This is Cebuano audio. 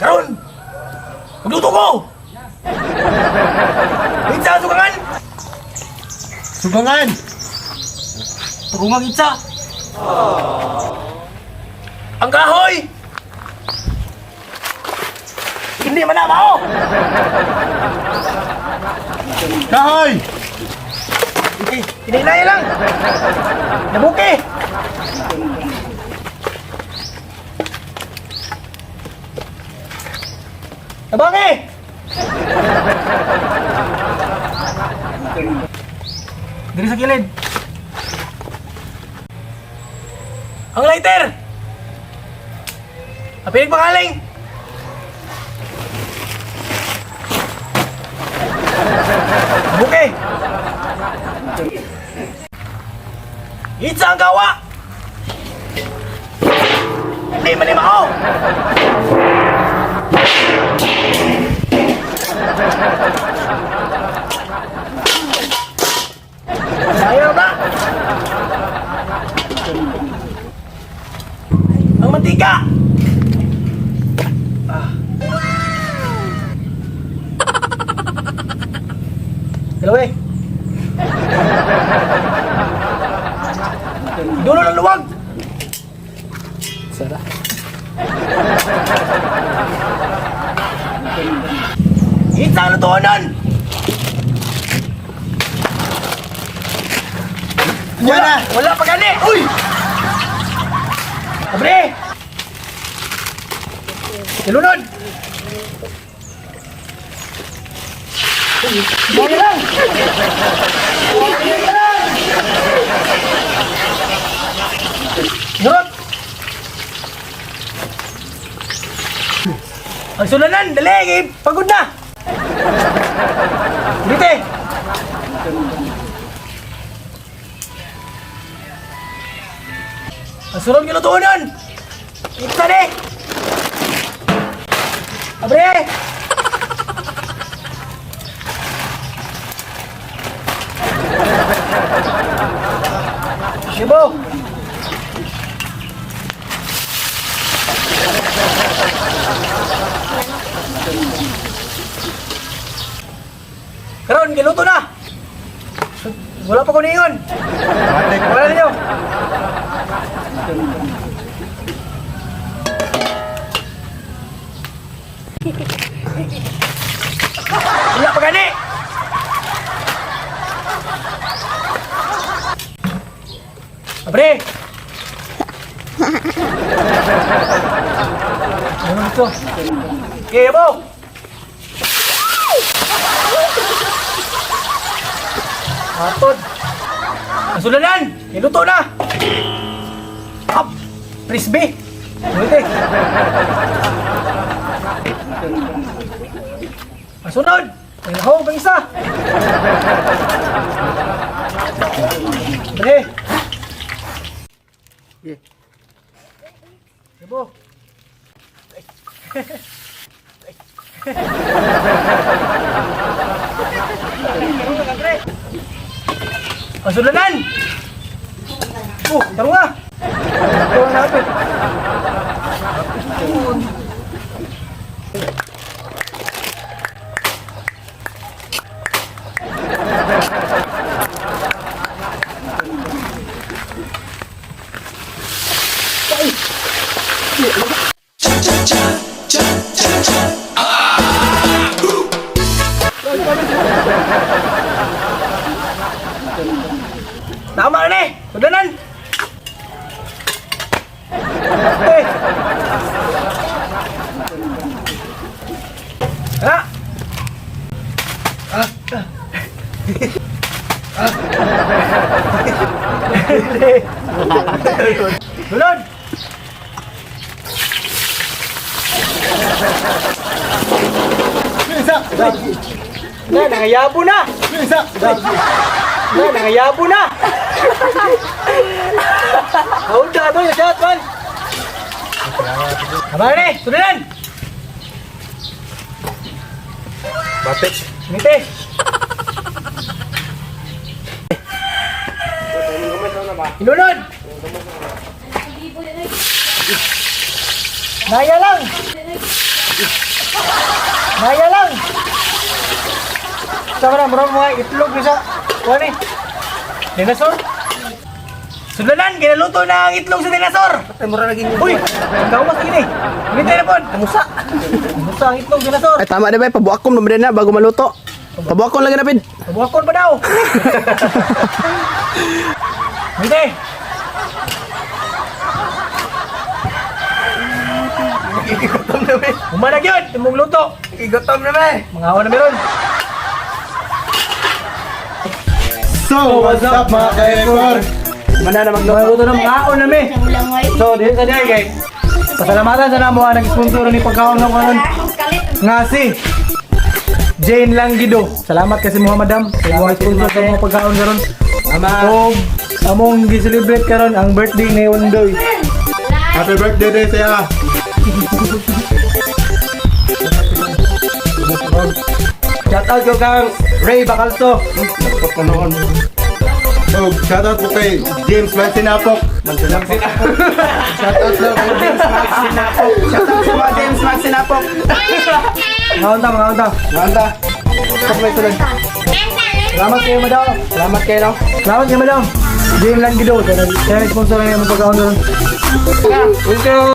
Karon! Magluto ko! Itsa, sukangan! Sugangan! Turungang itsa! Ang kahoy! Hindi man na mao! Kahoy! Hinay lang! Nabuki! Tabangi! Diri sa kilid. Ang lighter! Apilig pangaling! Nabuki! Itsa ang gawa! Hindi man ni mao! Ayaw ba? Ang mantika! Ah. Dalawa eh. Dulo ng luwag! Sara. Itsa ang lutuanan! Wala na! Wala pa gani! Uy! Abre! Silunod! Sige lang! Sige lang! Sunod! Ang sulanan! Dali! Eh, pagod na! Dito eh! Ang sunod gilutuanan! Itsa ni! Abre! Shibo! Karon, giluto na! Wala pa ko niingon! Wala ninyo! Wala pa gani! Abre! Ano ito? Okay, abo! Matod! Ang sulanan! Niluto na! Up! Frisbee! Ulit eh! Ang sunod! May nahog ang isa! Dali! Yeah. Ibo! Ang sulanan! Oh, taro nga! Ito ang napit. Tama na eh! Sulanan! Eh! Ah! Ah! Ah! Sulod! Isa! Na, nangayabo na! Isa! Na, nangayabo na! Hold na ito, yung shot, man! Tama na eh! Sulanan! Batik. Ngiti! Inunod! Naya lang! Maya lang. Sama na, murag mga itlog ni sa kuan eh. Dinosaur. Sudlanan, ginaluto na ang itlog sa dinosaur. Ay, mura naging Uy, gawas na gini. Gini na pon. Musa. Musa ang itlog dinosaur. Ay tama na ba, pabuakom naman din na bago maluto. Pabuakom lagi na pid. Buwakon pa daw. Gini. Igutom na be. Umanag yun, imong luto. Igutom na be. Mga na meron. So, what's up mga ka-effort? Mana na magluto. Mga luto na mga aon na mi. So, dito sa diay kay. Pasalamatan sa namo ang nag-sponsor ni pagkaon ng kanon. Nga si Jane Langgido. Salamat kasi mga madam sa imong sponsor sa mga pagkaon karon. Tama. So, among gi-celebrate karon ang birthday ni Undoy. Happy birthday din sa'yo! Shout out ko kang Ray Bacalso. Nagpot ko noon. So, shoutout po kay James Mansinapok. Mansinapok. Shoutout lang kay James Mansinapok. Shout out sa mga James Magsinapok. Mga unta, mga unta. Manda. Tapos may sunod. Salamat kayo, madam. Salamat kayo no. Salamat kayo, madam. Jane Langgido. Sa nag-sponsor na imong pagkaon karon. Thank you.